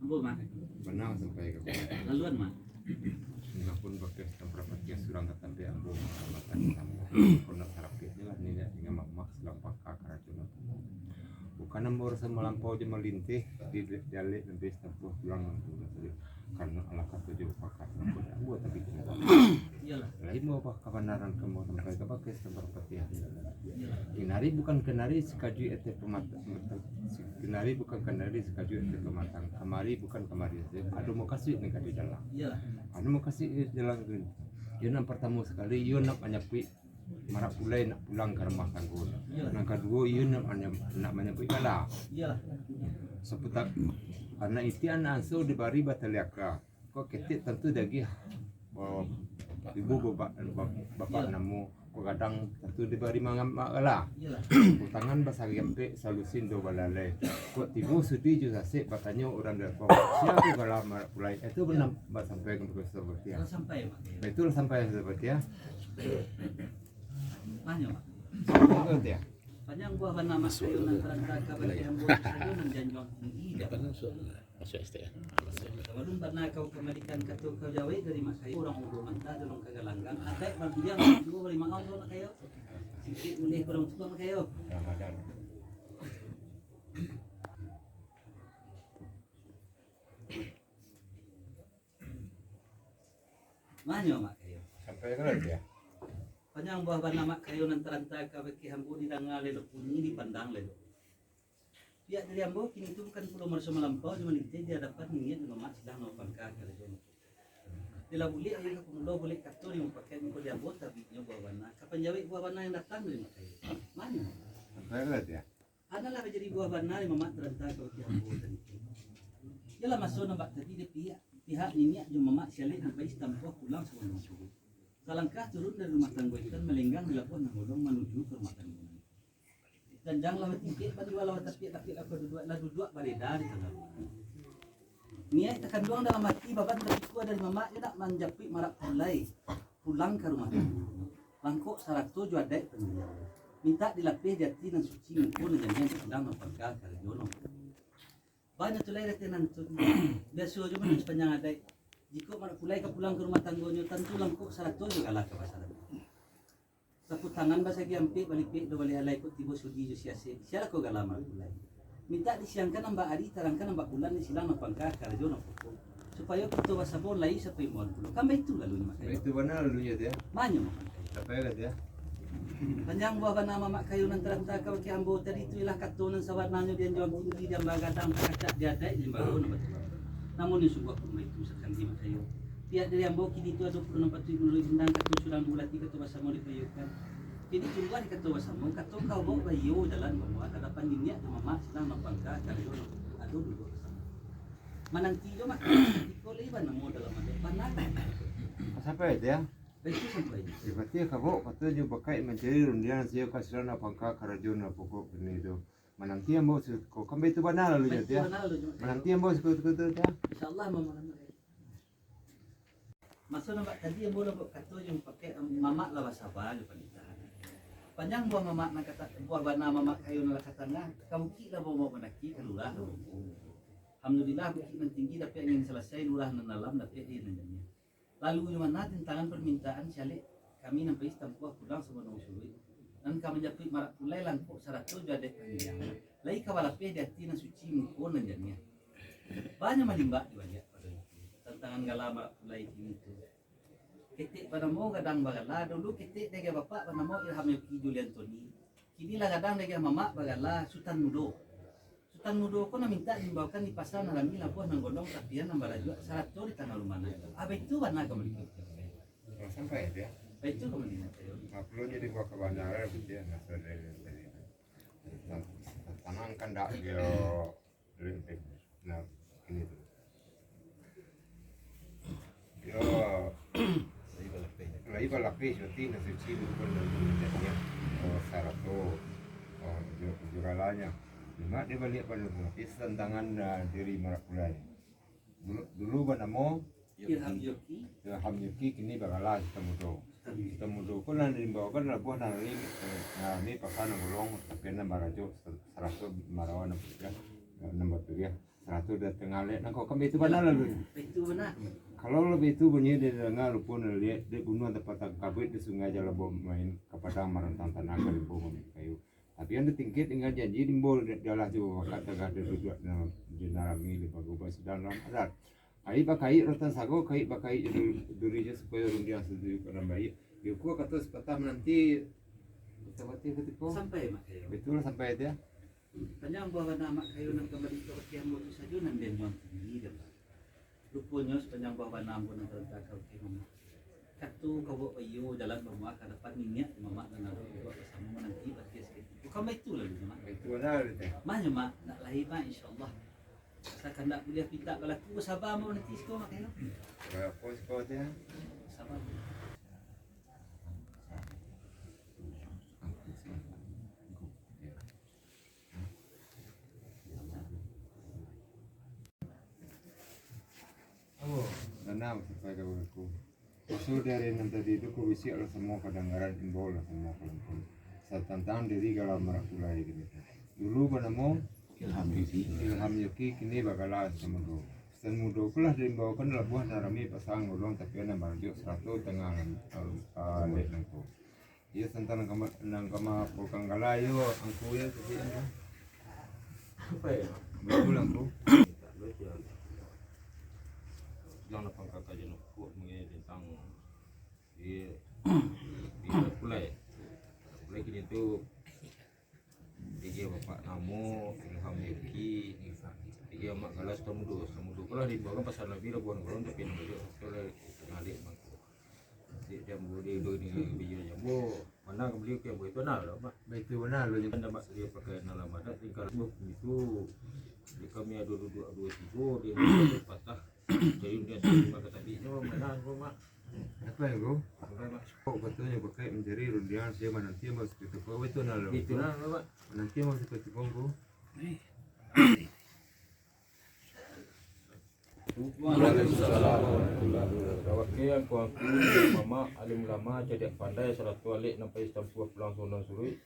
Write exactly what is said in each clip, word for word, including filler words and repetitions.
Ambo mah. Bana sampai ka. Laluan mah. Ino pun bakeh samprapatiah surang ka tampek ambo mah. Kau nak sarapik je lah ni, dengan mamak silang pangka karajo. Bukan ambo rasa malampau je malintih di jalek sampai satampuah pulang ambo tadi. Karano alah kato jo pakat ambo dak buat tapi kena. Iyolah. Lain mau apa kabanaran kamu sampai ka bakeh samprapatiah. Iyolah. Kinari bukan kanari sakajuik ateh pamata-, kinari bukan kanari sakajuik ateh pamatang. Kamari bukan kamari sajo. Ado mukasuik nan ka dijalang. Iyolah. Ado mukasuik dijalang tu. Iyo nan partamo sakali, iyo nak manyapuik marak pulai nak pulang ka rumah tanggo. Iyolah. Nan kaduo, iyo nak manyam-, nak manyapuik bala. Iyolah. Saputar anak iti anak anso dibari bataliaka. Kok ketek tantu diagiah, oh, ibu bapak, bap-, bapak Iyolah. Namo, kok gadang tantu dibari mangamak gala. Iyolah. Kok tangan basariampek salusin do balalai. Kok tibo sudi jo sasek batanyo urang di lapang. Sia ko gala marak pulai. Itu bana basampai ka Profesor Batia. Lah sampai, Mak. Baitulah sampai Profesor Batia. Tanyo, Mak. Sampai Batia. Panjang buah bana mak kayo nan taranta ka bagi ambo sajo nan janjuang tinggi. Masuak S T M. Sabalun bana kau kambalikan kato kau jawek dari mak kayo, urang ulu mantah tolong ka galanggang. Atek bang biang juo bali maaf tu mak kayo. Sikik uleh kurang cukup mak kayo. Manyo mak kayo. Sampai ka dia. Panjang buah bana mak kayo nan taranta ka bakeh ambo didanga lelok bunyi, dipandang lelok. Pihak dari ambo kini tu bukan pulo maraso malampau jo malinteh di adapan niniak jo mamak silang nan bapangka karajo. Bila buliak ayo ka pamulo, buliak kato di mupakaik muko di ambo, tabiknyo buah bana. Kapan jawek buah bana yang datang dari mak kayo? Manyo? Sampai ka dia. Adalah manjadi buah bana di mamak taranta ka bakeh ambo tadi tu. Iyolah maso nan bak tadi di pihak, pihak niniak jo mamak sialek nan pai satampuah pulang sabantuak. Salangkah turun dari rumah tanggo ikan malenggang di labuah nan golong manuju ka rumah tanggo nan. Janjang lah batingkek, bandu lah batapiak-tapiak, lah duduak, lah duduak bareda di tangah rumah. Niaik takanduang dalam ati, baban tapikua dari mamak, iyo nak manjapuik marak pulai pulang ka rumah tanggo. Langkok sarato jo adaik panjang. Mintak dilapeh di ati nan suci, muko nan janiah, untuak pulang mapangka karajo nan. Banyak tu lai reti nan tu. Biaso jo mah sapanjang adaik. Jikok marak pulai ka pulang ka rumah tanggonyo, tantu langkok sarato jo gala ka basarato. Sapu tangan basagi ampek, balipek do baliak alai, kok tibo sudi jo sia-sia. Sialah ko gala marak pulai. Mintak disiangkan nan bak ari, tarangkan nan bak bulan, disilang nan bapangka karajo nan pokok. Supayo kito basamo lai sapaimboan pulo. Kan baitu lalunyo mak kayo. Baitu bana lalunyo tu, yo. Manyo mak kayo. Sampai ka dia. Panjang buah bana mamak kayo nan taranta ka bakeh ambo tadi tu, iyolah kato nan sabananyo di janjuang tinggi, di amba gadang, takacak di adaik, di limbago nan batuah. Namun nan sungguah pun baitu sakali mak kayo. Pihak dari ambo kini tu ado pulo nan patuik manuruik undang, kato surang dua lati, kato basamo dipaiyokan. Kini tumbuah di kato basamo, kato ka obok baiyo jalan bamuah, ka adapan niniak jo mamak silang nan bapangka karajo nan ado duduak basamo. Mananti jo mak, iko lai banamo dalam adaik, bana. Sampai dia. Baitu sampai. Di batia kabok, kato jo bakaik mancari rundiang, sio ka silang nan bapangka karajo nan pokok kini tu. Mananti ambo siko, kan baitu bana lalunyo dia. Baitu bana lalunyo. Mananti ambo siko-siko tu dia. Insyaallah, ambo mananti. Maso nan bak tadi ambo lah buek kato jo mupakaik, mamak lah basaba jo panitahan. Panjang buah mamak nan ka ta-, buah bana mamak kayo nan lah ka tangah, ka bukik lah bamak mandaki, ka lurah lah bamak. Alhamdulillah, bukik nan tinggi dapek angin salasai, lurah nan dalam dapek aia nan janiah. Lalu jo mana tantangan parmintaan sialek kami nan pai satampuah pulang sabantuak suruik, nan ka manjapuik marak pulai langkok sarato jo adaik panjang, lai ka balapeh di ati nan suci, muko nan janiah. Banyak malimbak di baliak pado itu, tantangan gala marak pulai kini tu. Ketek banamo gadang bagala, dulu ketek diagiah bapak banamo Ilham Yoki Juliantoni, kini lah gadang diagiah mamak bagala Sutan Mudo. Sutan Mudo ko nan mintak diimbaukan di pasa nan rami, labuah nan gondong, tapian nan balajuak, sarato di tangah rumah nan elok. Ah, baitu bana ka maliku. Oh, sampai dia. Baitu ka maliku. Nah, perlu jadi buah kabanaran gitu ya, nah, saudara tadi. Tanang kandak dia. Nah, ini tu. Yo, lai balapeh, lai balapeh, berarti nan suci bukan dari janiah, oh, sarato, oh, jo, jo galanyo. Cuma dia baliak pado tu, tapi tantangan, ah, diri marak pulai. Dulu, dulu banamo Ilham Yoki. Ilham Yoki, kini bagala Sutan Mudo. Sutan Mudo ko nan diimbaukan labuah nan rami, eh, nan rami pasa nan golong, tapi nan barajo sarato marawa nan putiah, nan baturiah. Sarato di tangah alek nangko, kan baitu bana lalu. Baitu bana. Kalau lah baitu bunyi didanga rupo nan liek, dek bunuah dapat tangkabuik di sungai Jalabo main ka padang marantang tanah ka limbo main kayu. Tapi yang ditingkit dengan janji limbo dialah jo wakak tagah di duduak nan jo nan rami di bagu basidang dalam adat. Kaik bakaik rotan sago, kaik bakaik jo du-, duri jo supayo rundiang satuju ka nan baiak. Di ukua kato sapatah mananti, kita bati katiko. Sampai, Mak Kayo. Baitu lah sampai dia. Panjang buah bana Mak Kayo nan kambali ka bakeh ambo tu sajo nan dianjuang tinggi, dah, Pak. Ruponyo sapanjang buah bana ambo nan taranta ka bakeh Mamak. Kato ka buek baiyo, jalan bamuah ka dapan, niniak di Mamak nan ado duduak basamo mananti bakeh sakutiko. Kan baitu lalu, Mak? Baitu bana, Mak. Mah nyo, Mak, nak lai, Mak, insyaallah. Asa kandak buliah pintak balaku, basaba ambo mananti siko, Mak Kayo. Barapo siko teh? Saba. Ambo, tanang sampai ka balaku. Paso di ari nan tadi tu, ko bisiak lah samo kadangaran, imbau lah samo kalampuan. Satantang diri gala marak pulai kini. Dulu banamo Ilham Yoki. Ilham Yoki, kini bagala Sutan Mudo. Sutan Mudo ko lah diimbaukan labuah nan rami pasang golong, tapi nan barajo sarato tangah alun, alun, alun nangko. Iyo, santang nan kama-, nan kama polkang gala, iyo, angku, iyo, tapi angku. Apa ya? Betul, angku. Bilang lah pangka kajian aku mengenai tentang di, di pulai. Pulai kini tu, dia bapak namo Ilham Yoki, dia mak gala Sutan Mudo. Sutan Mudo ko lah diimbaukan pasang labuah golong, tapi nan barajo sarato lah tangah alek mangko. Dek jambu di, di, di, di biji jambu. Mana ka bali ka jambu itu, nah, lah, Pak. Baitu bana, lah. Kan dak, Mak, dia pakai nan lamo dak, tingkah tu, itu. Di kami ado duduak duo tigo, dia patah. Jadi, dia sering makan tadi. Nyo, mana, Mak? Apa ya, Bro? Apa, Mak? Kok katanya pakai mencari rundiang, saya mananti, Mak, seperti apa? Itu, nah, lah. Itu, nah, Mak. Mananti, Mak, seperti apa, Bro? Waalaikumsalam warahmatullahi wabarakatuh. Oke, angku-angku, mamak, alim ulama, cadiak pandai, sarato alek nan pai sampuah pulang sunan suruik.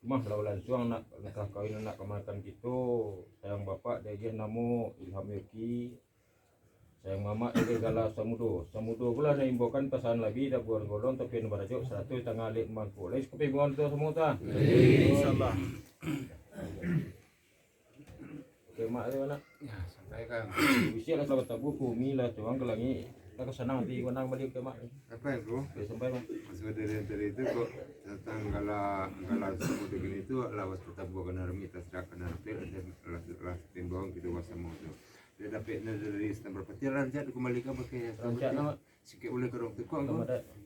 Mah, lah lansuang nak nikah kawin anak kamanakan kito, sayang bapak diagiah namo Ilham Yoki, sayang mamak diagiah gala Sutan Mudo. Sutan Mudo ko lah nan imbaukan pasangan labuah golong, tapi nan barajo sarato tangah alek mangko. Lai sakuping buangan tu samo ta? Insyaallah. Oke, Mak, tu, Mak. Ya, sampaikan. Bisiak lah salah batabuah, bumi lah cuang ka langik. Lah ka sanang ati ko nang bali ka, Mak. Apa ya, Bro? Oke, sampai, Mak. Maksud dari yang tadi itu kok tentang gala, gala Sutan Mudo kini itu lah batabuah ka nan rami, tasrak ka nan rapek, lah, lah, lah timbang kito basamo tu. Dia dapek dari Sutan Parpatiah, rancak dikembalikan pakai Sutan Parpatiah. Rancak, Mak. Sikik ulih ka urang tukang tu. Selamat datang.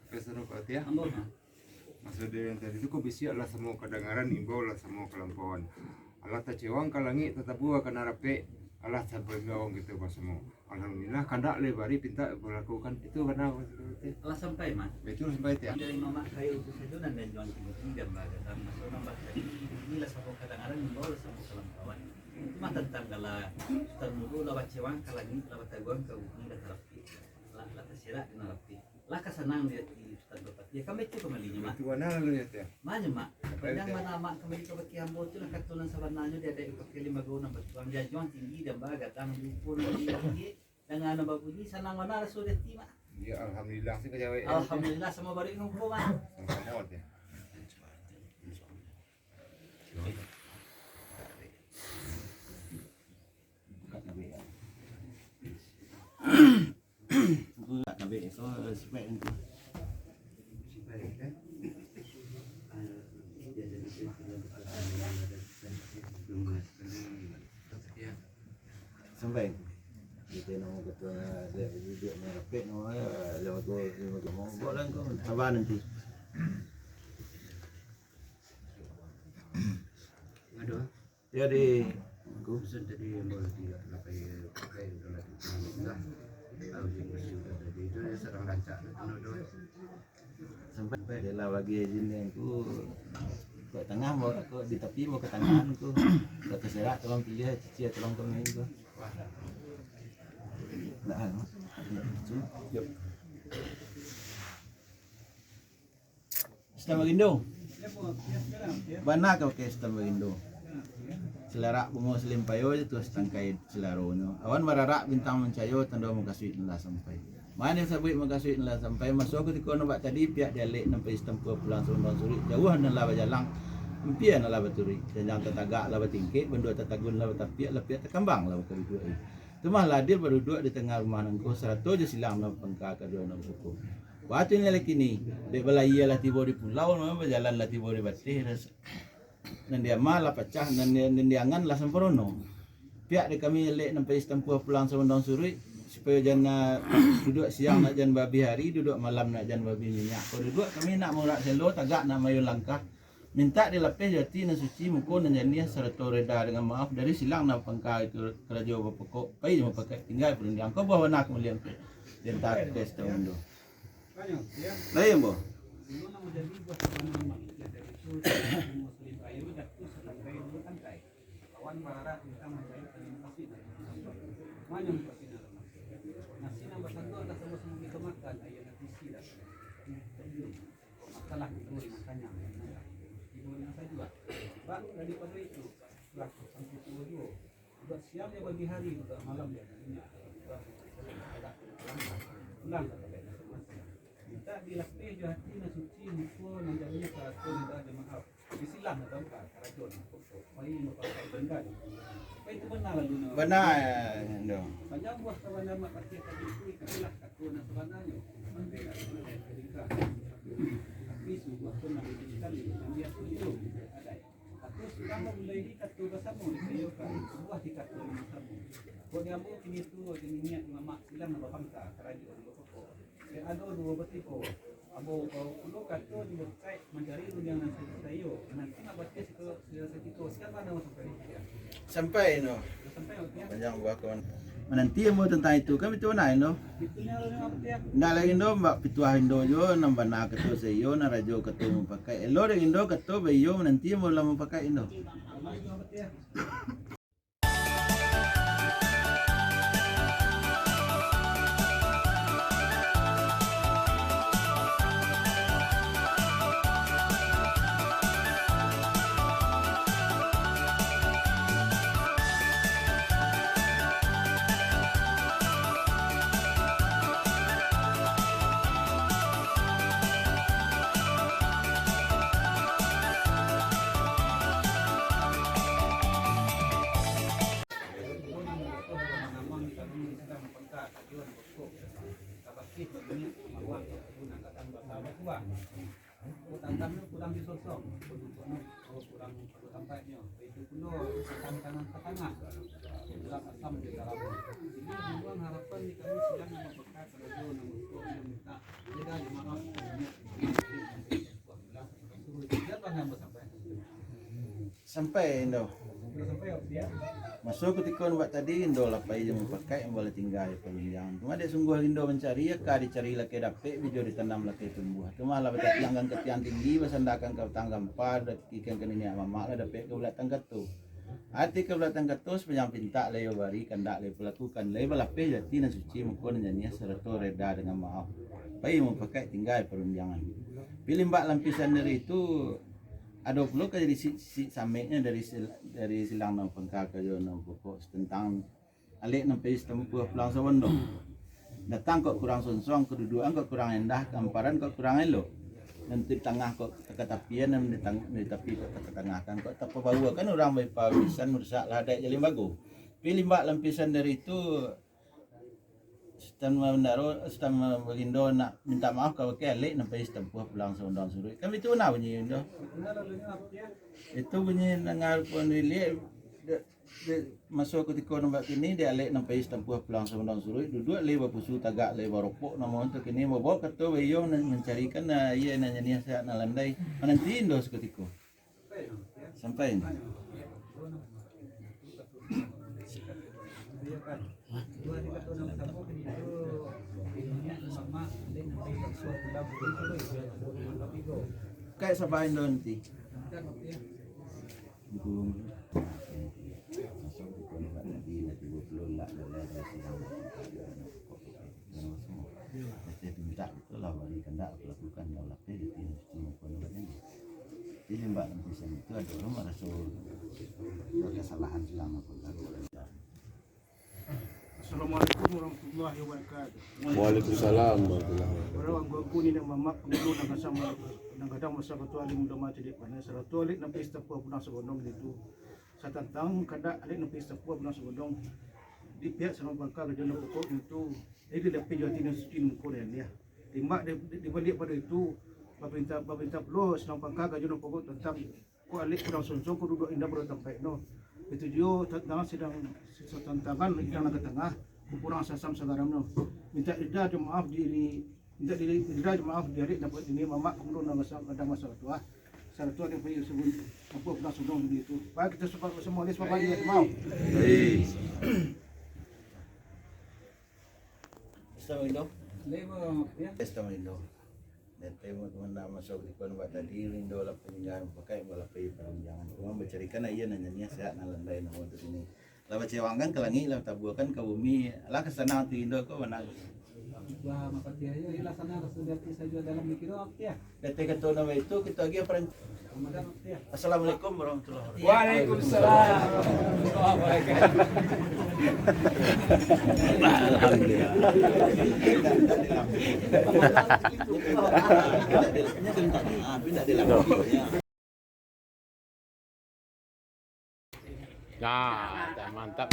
Oke, sudah, Pak Tia. Ambo, Mak. Maksud dari yang tadi tu, ko bisiak lah samo kadangaran, imbau lah samo kalampauan. Alah tacewang ka langik, tatabuah ka nan rapek, alah sampai mawang kito basamo. Alhamdulillah, kandak lai bari pintak balakukan. Itu bana, Pak Tia. Alah sampai, Mak. Itu sampai, Tia. Dari mamak kayo tu sajo nan dianjuang tinggi dan bagadang. Maso nambah tadi, iko lah samo kadangaran, imbau lah samo kalampauan. Itu mah tantang gala Sutan Mudo lah bacewang ka langik, lah bataguang ka bumi, lah tarapik. Lah, lah taserak di nan rapek. Lah ka sanang di ati Sutan Parpatiah. Kan baitu kambalinyo, Mak. Baitu bana lalu nyo, Tia. Mah nyo, Mak. Sampai, Tia. Panjang bana Mak kambali ka bakeh ambo tu lah kato nan sabananyo di adaik bakeh limbago nan batuang, dianjuang tinggi dan bagadang, rupo nan tinggi, danga nan babunyi, sanang bana raso di ati, Mak. Ya, alhamdulillah, sih kajawek. Alhamdulillah, samo baru nunggu, Mak. Samo-samo, Tia. Sampai. Kita nak kata dia duduk merapek nama dia, lewat tu, lewat tu. Mau buat langkau, sabar nanti. Aduh. Jadi, aku pesan tadi yang boleh tidak pakai, pakai dalam itu lah. Kalau dia bersih tadi itu dia sedang rancak lah, kena tu. Sampai dia lah bagi izin dengan aku, kok tengah mau, kok di tepi mau ke tangan aku. Kok terserak tolong pilih, cicil tolong kami tu. Nah, anu. Sutan Bagindo. Bana ka pakai Sutan Bagindo. Salarak bungo salimpayo, jatuah satangkai salaronyo. Awan bararak bintang mancayo, tando mukasuik nan lah sampai. Mano sabuik mukasuik nan lah sampai, maso kutiko nan bak tadi, pihak di alek nan pai sitampuah pulang saundang suruik, jauah nan lah bajalang, ampia nan lah baturuik, janjang tatagak lah batingkek, bando tatagun lah batapiak, lapiak takambang lah bakaduduak. Tumah lah adil baduduak di tangah rumah nangko, sarato jo silang nan bapangka kaduo nan bakukuah. Baa tu nyo lah kini, dek balayia lah tibo di pulau, bajalan lah tibo di bateh, nan di ama lah pacah, nan di, nan di angan lah samparono. Pihak di kami alek nan pai sitampuah pulang saundang suruik, supayo jan, ah, duduak siang nak jan baabih ari, duduak malam nak jan baabih minyak. Kalau duduak kami nak maurak selo, tagak nak maayun langkah, mintak dilapeh jo ati nan suci, muko nan janiah, sarato reda dengan maaf dari silang nan bapangka, itu karajo bapokok, pai jo mupakaik, tingga di parundiang. Ko buah bana kamuliaan ko, di antaro ke setahun tu. Lain, boh. Awan bararak bintang mancayo, tando mukasuik nan lah sampai. Mano mukasuik nan lah sampai? Nasi nan basando lah samo-samo kito makan, aia nan tisi lah. Makanlah tibo dengan kanyang, minumlah tibo dengan sajuak. Sabab daripado itu, lah sampai tuo juo. Duduak siang jo baabih ari, duduak malam jo baabih minyak. Pulang ka tabek masing-masing. Mintak dilapeh jo ati nan suci, muko nan janiah, sarato reda jo maaf. Bisilah nan bapangka karajo nan pokok, pai mupakaik, tingga di parundiang. Apo itu bana lalu nan? Bana, yo, Ndo. Panjang buah kawan amak batia tadi tu, ikutilah kato nan sabananyo. Sampai lah sampai ka lingka. Tapi sungguah pun nan licik sakali, nan biaso juo adaik. Kato surang lah mulai di kato basamo, dikayokan sabuah di kato nan samo. Kok di ambo kini tu, di niniak, di mamak, silang nan bapangka karajo nan bapokok. Dek ado duo batiko. Ambo bawa pulo kato di website mancari rundiang nan saiyo. Nanti nak baca siko, saiyo sakiko. Siapa nama sampai di sini? Sampai, no. Sampai, oke. Panjang buah kawan. Mananti ambo tantang itu. Kan itu nah, no. Itunya rundiang apa, ya? Ndak lai, Indo, mbak pituah Indo jo, nan bana kato saiyo, nan rajo kato mupakaik. Elok dek Indo kato baiyo, mananti ambo lah mupakaik, Indo. Apa itu, apa, ya? Kurang disosong, kurang pado tampaknyo, baitu pulo batang tangan ka tangah, bulak asam di dalam. Jadi, buang harapan di kami silang nan bapangka karajo nan bapokok, nan mintak reda jo maaf, sampai, Indo. Maso kutiko nan bak tadi, Indo lah pai jo mupakaik, ambo lah tingga di parundiang. Cuma dek sungguah Indo mancari, ka dicari lakeh dapek, bijo ditanam lakeh tumbuah. Cuma lah batapiangkan ka tiang tinggi, basandakan ka batang gampa, ikan ka niniak mamak, lah dapek ka bulak tangkato. Ati ka bulak tangkato, sapanjang pintak lai babari, kandak lai balakukan, lai balapeh jo ati nan suci, muko nan janiah, sarato reda dengan maaf. Pai mupakaik, tingga di parundiangan. Pilimbak lapisan dari itu, ado pulo ka jadi si-, si-, sameknyo dari sil-, dari silang nan bapangka karajo nan bapokok, tantang alek nan pai sitampuah pulang saundang. Datang kok kurang sonsuang, kadudukan kok kurang endah, kamparan kok kurang elok. Nan di tangah kok ka tapian, nan di tang-, di tapi kok ka tatangahkan, kok tapabaua kan urang bapabisan, marusak lah adaik jo limbago. Pilimbak lapisan dari itu, Sutan Mandaro, Sutan Bagindo nak minta maaf kabake alek nan pai sitampuah pulang saundang suruik. Kan itu nah bunyi Indo. Itu bunyi danga pun diliek, de-, de-, maso kutiko nan bak kini, dek alek nan pai sitampuah pulang saundang suruik, duduak lai bapusu, tagak lai baropok, namo tu kini babaok kato baiyo nan mancarikan, ah, aia nan janiah, sahat nan landai, mananti Indo sakutiko. Sampai. Kayak sabain dulu nanti. Jadi, mbak lapisan itu ado urang maraso Kesalahan silang aku. Assalamualaikum warahmatullahi wabarakatuh. Waalaikumsalam warahmatullahi wabarakatuh. Para angku-angku, niniak mamak, pangulu nan gadang masa, nan gadang masa, batua alim ulama cadiak pandai, sarato alek nan pai satampuah pulang sagondong itu, satantang kandak alek nan pai satampuah pulang sagondong, di pihak Saluang Pangka Gajo Nan Pokok itu, jadi dilapeh jo ati nan suci muko dan dia. Timbak di, di, di baliak pado itu, baparintah, baparintah pulo Saluang Pangka Gajo Nan Pokok tantang ko alek kurang sonsong, ko duduak indak pado tampaik no. Itu juo tantang sidang, satantangan sidang nan ka tangah, ko kurang sasam sagaram no. Mintak rida jo maaf di, mintak di, rida jo maaf di alek nan buek dini mamak pangulu nan gadang masa batua. Sarato alek pai satampuah pulang sagondong itu. Baik, kita semua, semua ni semua bagi ya, mau. Hei. Assalamualaikum. Assalamualaikum. Dek teh mo teman nak masuk di kuan buat tadi, lindo lah panjanggahan pakai, malah pai panjanggahan. Urang bacarikan aia nan janiah, sehat nan landai, namo tu sini. Lah bacewangkan ka langik, lah tabuakan ka bumi, lah ka sanang ati lindo ko, mana? Bah, mapatiah ayo, iyolah sanang rasa di ati sajo dalam mikiro, Patiah. Dek teh kato nan baitu, kito agiah paran-, Ramadan, Patiah. Assalamualaikum warahmatullahi wabarakatuh. Waalaikumsalam warahmatullahi wabarakatuh. Alhamdulillah. Nah, mantap.